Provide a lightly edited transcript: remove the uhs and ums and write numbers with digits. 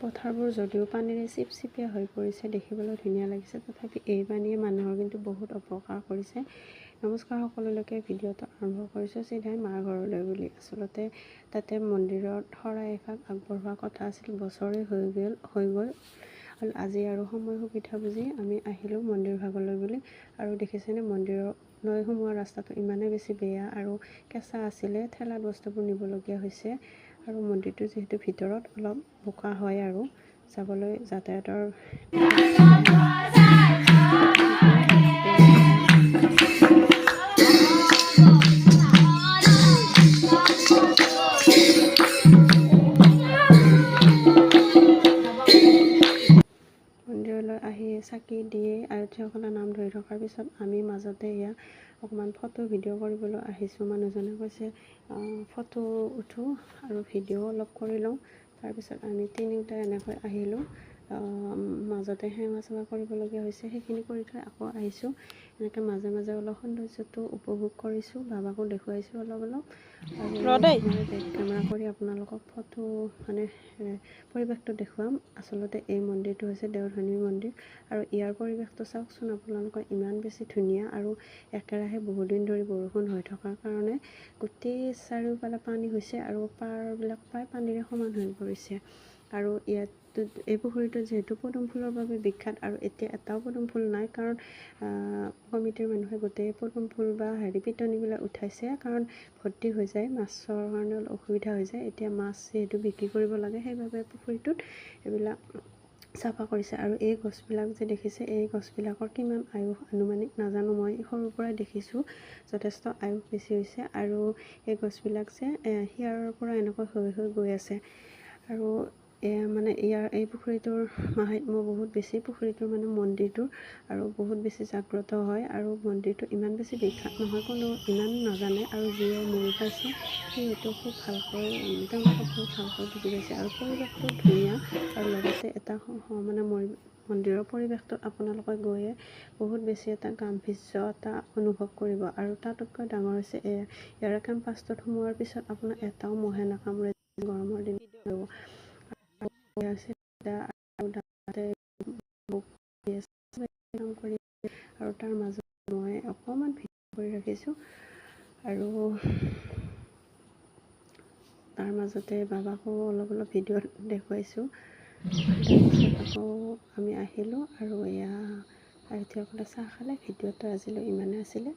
পথাৰবোৰ যদিও পানীৰে চিপচিপীয়া হৈ পৰিছে, দেখিবলৈ ধুনীয়া লাগিছে, তথাপি এই পানীয়ে মানুহৰ কিন্তু বহুত অপকাৰ কৰিছে। নমস্কাৰ সকলোলৈকে, ভিডিঅ'টো আৰম্ভ কৰিছোঁ চিধাই মাৰ ঘৰলৈ বুলি। আচলতে তাতে মন্দিৰত শৰাই এভাগ আগবঢ়োৱা কথা আছিল, বছৰে হৈ গ'ল। আজি আৰু সময় সুবিধা বুজি আমি আহিলোঁ মন্দিৰ ভাগলৈ বুলি। আৰু দেখিছেনে, মন্দিৰলৈ সোমোৱা ৰাস্তাটো ইমানেই বেছি বেয়া আৰু কেঁচা আছিলে, ঠেলাত বস্তুবোৰ নিবলগীয়া হৈছে। আৰু মন্দিৰটো যিহেতু ভিতৰত অলপ বোকা হয় আৰু যাবলৈ যাতায়াতৰ। মন্দিৰলৈ আহি চাকি দিয়ে আয়তীসকলে নাম ধৰি থকাৰ পিছত আমি মাজতে এয়া অকণমান ফটো ভিডিঅ' কৰিবলৈ আহিছোঁ। মানুহজনে কৈছে ফটো উঠোঁ আৰু ভিডিঅ' অলপ কৰি লওঁ। তাৰপিছত আমি তিনিওটা এনেকৈ আহিলোঁ। মাজতে সেৱা চেৱা কৰিবলগীয়া হৈছে, সেইখিনি কৰি থৈ আকৌ আহিছোঁ। এনেকৈ মাজে মাজে অলপ সৌন্দৰ্যটো উপভোগ কৰিছোঁ, বাবাকো দেখুৱাইছোঁ অলপ অলপ। আৰু মই বেক কেমেৰা কৰি আপোনালোকক ফটো মানে পৰিৱেশটো দেখুৱাম। আচলতে এই মন্দিৰটো হৈছে দেওধনী মন্দিৰ আৰু ইয়াৰ পৰিৱেশটো চাওকচোন আপোনালোকৰ, ইমান বেছি ধুনীয়া। আৰু একেৰাহে বহুদিন ধৰি বৰষুণ হৈ থকাৰ কাৰণে গোটেই চাৰিওফালে পানী হৈছে আৰু পাৰবিলাক প্ৰায় পানীৰে সমান হৈ পৰিছে। আৰু ইয়াত এই পুখুৰীটোত যিহেতু পদুম ফুলৰ বাবে বিখ্যাত আৰু এতিয়া এটাও পদুম ফুল নাই, কাৰণ কমিটিৰ মানুহে গোটেই পদুম ফুল বা হেৰি পিটনিবিলাক উঠাইছে, কাৰণ ভৰ্তি হৈ যায়, মাছৰ কাৰণে অলপ অসুবিধা হৈ যায়। এতিয়া মাছ যিহেতু বিক্ৰী কৰিব লাগে, সেইবাবে পুখুৰীটোত এইবিলাক চাফা কৰিছে। আৰু এই গছবিলাক যে দেখিছে, এই গছবিলাকৰ কিমান আয়ুস আনুমানিক নাজানো, মই সৰুৰ পৰাই দেখিছোঁ, যথেষ্ট আয়ুস বেছি হৈছে। আৰু এই গছবিলাক যে শিয়াৰৰ পৰা এনেকৈ হৈ হৈ গৈ আছে। আৰু এয়া মানে ইয়াৰ এই পুখুৰীটোৰ মাহাত্ম্য বহুত বেছি, পুখুৰীটোৰ মানে মন্দিৰটোৰ আৰু বহুত বেছি জাগ্ৰত হয়। আৰু মন্দিৰটো ইমান বেছি বিখ্যাত নহয়, কোনো ইমান নাজানে, আৰু যিয়ে মূল পাইছে সিহঁতেও খুব ভালকৈ, তেওঁলোকে বহুত ভালকৈ বুজি পাইছে। আৰু পৰিৱেশটো ধুনীয়া আৰু লগতে এটা মানে মন্দিৰৰ পৰিৱেশটো আপোনালোকে গৈয়ে বহুত বেছি এটা গাম্ভীৰ্য এটা অনুভৱ কৰিব। আৰু তাতোতকৈ ডাঙৰ হৈছে এয়া, ইয়াৰে কেম্পাছটোত সোমোৱাৰ পিছত আপোনাৰ এটাও মহে নাকামোৰে গৰমৰ দিনত। তাতে কাম কৰি আৰু তাৰ মাজত মই অকণমান ভিডিঅ' কৰি ৰাখিছোঁ আৰু তাৰ মাজতে বাবাকো অলপ অলপ ভিডিঅ'ত দেখুৱাইছোঁ। তাৰপিছত আকৌ আমি আহিলোঁ আৰু এয়া আয়তীসকলে চাহ খালে। ভিডিঅ'টো আজিলৈ ইমানেই আছিলে।